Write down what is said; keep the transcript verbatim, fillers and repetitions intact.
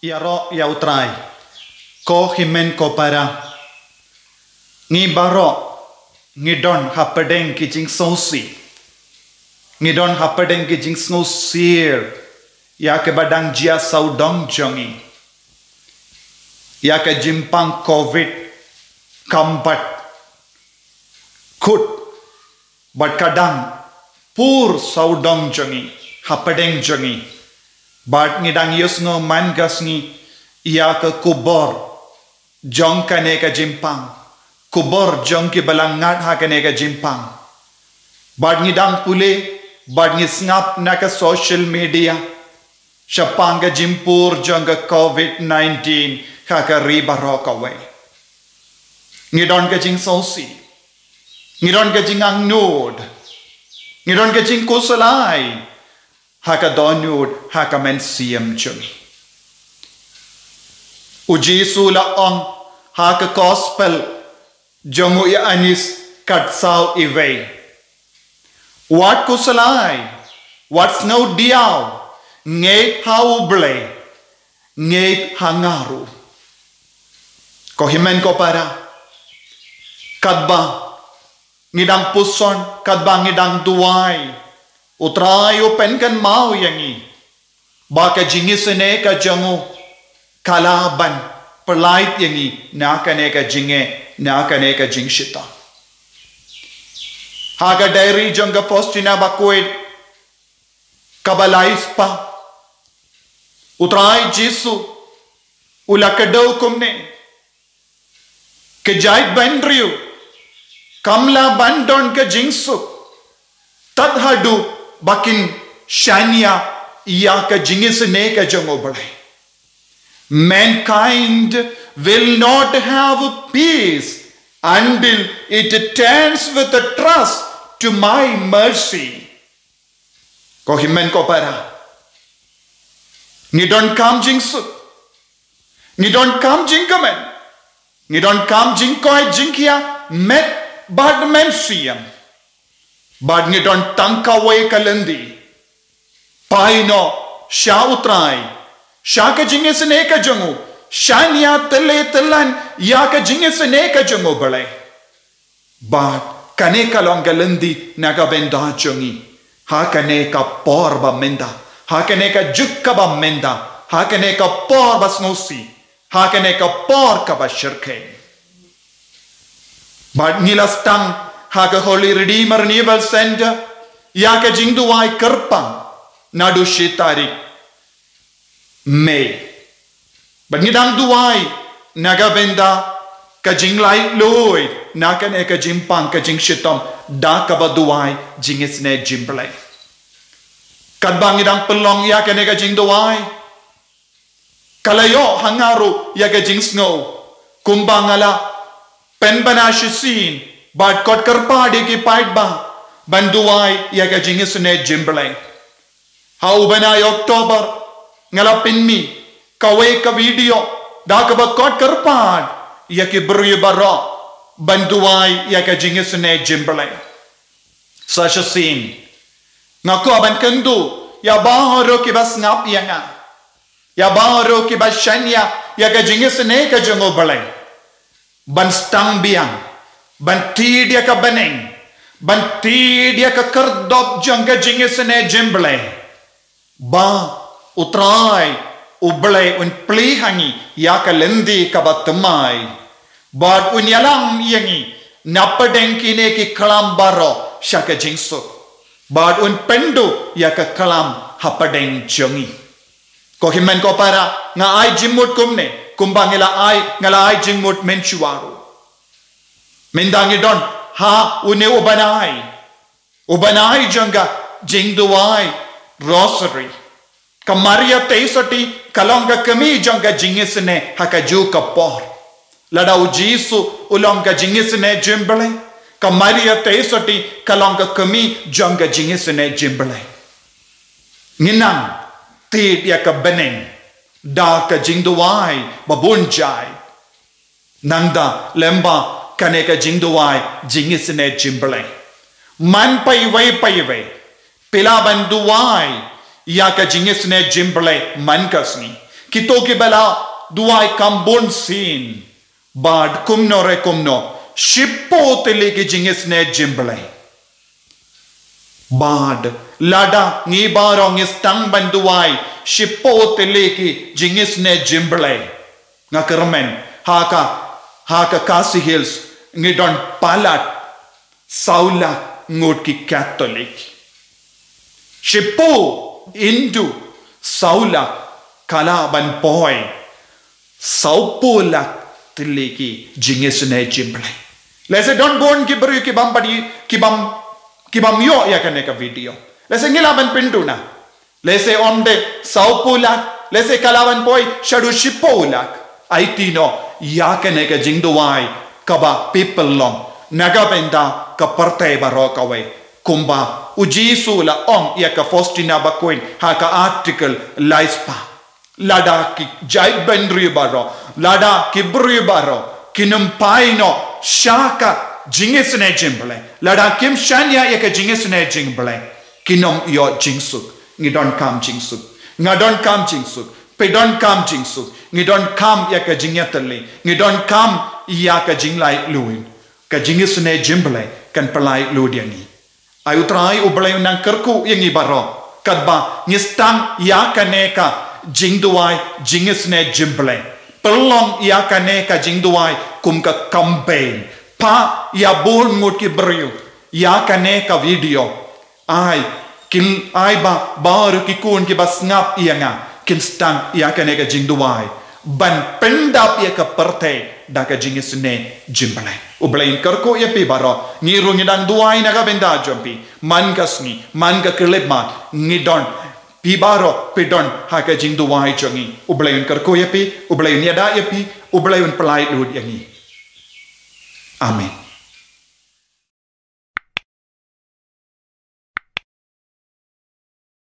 Ïaroh ïa U Trai, ko hynmen ko para. Ngi baroh ngi don hapdeng ki jingsngewsih. Ngi don hapdeng ki jingsngewsih ïa kaba dang jia sawdong jong ngi, ïa ka jingpang covid khampat kut bad ka dang pur sawdong jong ngi, hapdeng jong ngi. Bad ngi dang ïohsngew ka sngi ïa ka khubor jong kane ka jingpang, khubor jong kiba la ngat ha kane ka jingpang. Bad ngi dang pule bad ngi sngap na ka social media shaphang ka jingpur jong ka covid nineteen ha ka ri baroh kawei. Ngi don ka jingsngewsih, ngi don ka jingangnud, ngi don ka jingkhuslai ha ka dohnud, ha ka mynsiem jong ngi. U Jisu u la ong ha ka gospel jong u Ïoannis khatsaw, iwei: Wat khuslai, wat sngewdiaw, ngeit ha U Blei, ngeit ha nga ruh. Ko hynmen ko para, katba ngi dang puson, katba ngi dang duwai, U Trai u pynkynmaw ïa ngi ba ka jingisynei ka jong u ka lah ban pyllait ïa ngi na kane ka jingeh, na kane ka jingshitom. Ha ka diary jong ka Faustina Bakhuid kaba lai spah, U Trai Jisu u la kdew kumne: Ka jaitbynriew kam lah ban don ka jingsuk tad haduh ba kin shaniah ïa ka jingisynei ka jong U Blei. Mankind will not have peace until it turns with a trust to my mercy. Ko hynmen ko para, ngi donkam jingsuk, ngi donkam jingkmen, ngi donkam jingkoit jingkhiah met bad mynsiem. Bad ngi don tang kawei ka lynti: phai noh sha U Trai, sha ka jingisynei ka jong u, shaniah tylli tyllan ïa ka jingisynei ka jong U Blei. Bad kane ka long ka lynti na ka bynta jong ngi ha kane ka por ba mynta, ha kane ka juk kaba mynta, ha kane ka por ba sngewsih, ha kane ka por kaba shyrkhei. Bad ngi la sdang ha ka Holy Redeemer Renewal Center ïa ka jingduwai kyrpang naduh shi tarik May. Bad ngi dang duwai na ka bynta ka jinglaitluid na kane ka jingpang ka jingshitom da kaba duwai jingisynei jingblei. Katba ngi dang pynlong ïa kane ka jingduwai, ka la ïoh ha nga ruh ïa ka jingsngew kumba nga la pynbna shisien bad kot kyrpad ïa ki paidbah ban duwai ïa ka jingisynei jingblei. Ha u bnai October nga la pynmih kawei ka video da kaba kot kyrpad ïa ki briew baroh ban duwai ïa ka jingisynei jingblei. Sa shisien nga kwah ban kynduh ïa baroh kiba sngap ïa nga, ïa baroh kiba shaniah ïa ka jingisynei ka jong U Blei, ban sdang biang, ban tied ïa ka bneng, ban tied ïa ka khyrdop jong ka jingisynei jingblei, ba U Trai U Blei un plie ha ngi ïa ka lynti kaba thymmai, bad un ïalam ïa ngi napdeng kine ki khlam baroh sha ka jingsuk, bad un pynduh ïa ka khlam hapdeng jong ngi. Ko hynmen ko para, nga ai jingmut kumne kumba nga la ai, nga la ai jingmut mynshuwa ruh. Mynta ngi don ha une u bnai, u bnai jong ka jingduwai Rosary. Ka Maria Theisotti ka long ka kmie jong ka jingisynei ha kajuh ka por. Lada u Jisu u long ka jingisynei jingblei, ka Maria Theisotti ka long ka kmie jong ka jingisynei jingblei. Ngin nang tied ïa ka bneng da ka jingduwai babun jait. Nangta lyngba kane ka jingduwai jingisynei jingblei, man paiwei paiwei phi lah ban duwai ïa ka jingisynei jingblei man ka sngi. Kito kiba la duwai kam bun sien. Bad kumno re kumno, shiphew tylli ki jingisynei jingblei. Bad lada ngi baroh ngi sdang ban duwai shiphew tylli ki jingisynei jingblei, nga kyrmen ha ka, ha ka Khasi Hills ngi don palat saw lak ngut ki Katholik. Shiphew into saw lak ka lah ban poi sawphew lak tylli ki jingisynei jingblei. Lehse don bun ki briew ki bym pat, ki bym, ki bym ïoh ïa kane ka video. Lehse ngi lah ban pynduna. Lehse ym dei sawphew lak, lehse ka lah ban poi shaduh shiphew lak. Aiti noh ïa kane ka jingduwai kaba phi pynlong na ka bynta ka pyrthei baroh kawei. Kumba u Jisu u la ong ïa ka Faustina Bakuin ha ka article laispah. Lada ki jaitbynriew baroh, lada ki briew baroh kin ym phai noh sha ka jingisynei jingblei, lada kim shaniah ïa ka jingisynei jingblei, kin ym ïoh jingsuk. Ngi donkam jingsuk. Nga donkam jingsuk. Phi donkam jingsuk. Ngi donkam ïa ka jingïatylli. Ngi donkam ïa ka jinglaitluid. Ka jingisynei jingblei kan pyllait luid ïa ngi. Ai U Trai U Blei un nang kyrkhu ïa ngi baroh katba ngi sdang ïa kane ka jingduwai jingisynei jingblei. Pynlong ïa kane ka jingduwai kum ka campaign. Phah ïa bun ngut ki briew ïa kane ka video. Ai, kin ai ba baroh ki khun kiba sngap ïa nga kin sdang ïa kane ka jingduwai ban pyndap ïa ka pyrthei da ka jingisynei jingblei. U Blei un kyrkhu ïa phi baroh. Ngi ruh ngi dang duwai na ka bynta jong phi. Man ka sngi, man ka khyllipmat, ngi don, phi baroh phi don ha ka jingduwai jong ngi. U Blei un kyrkhu ïa phi, U Blei un ïada ïa phi, U Blei un pyllait luid ïa ngi. Amen.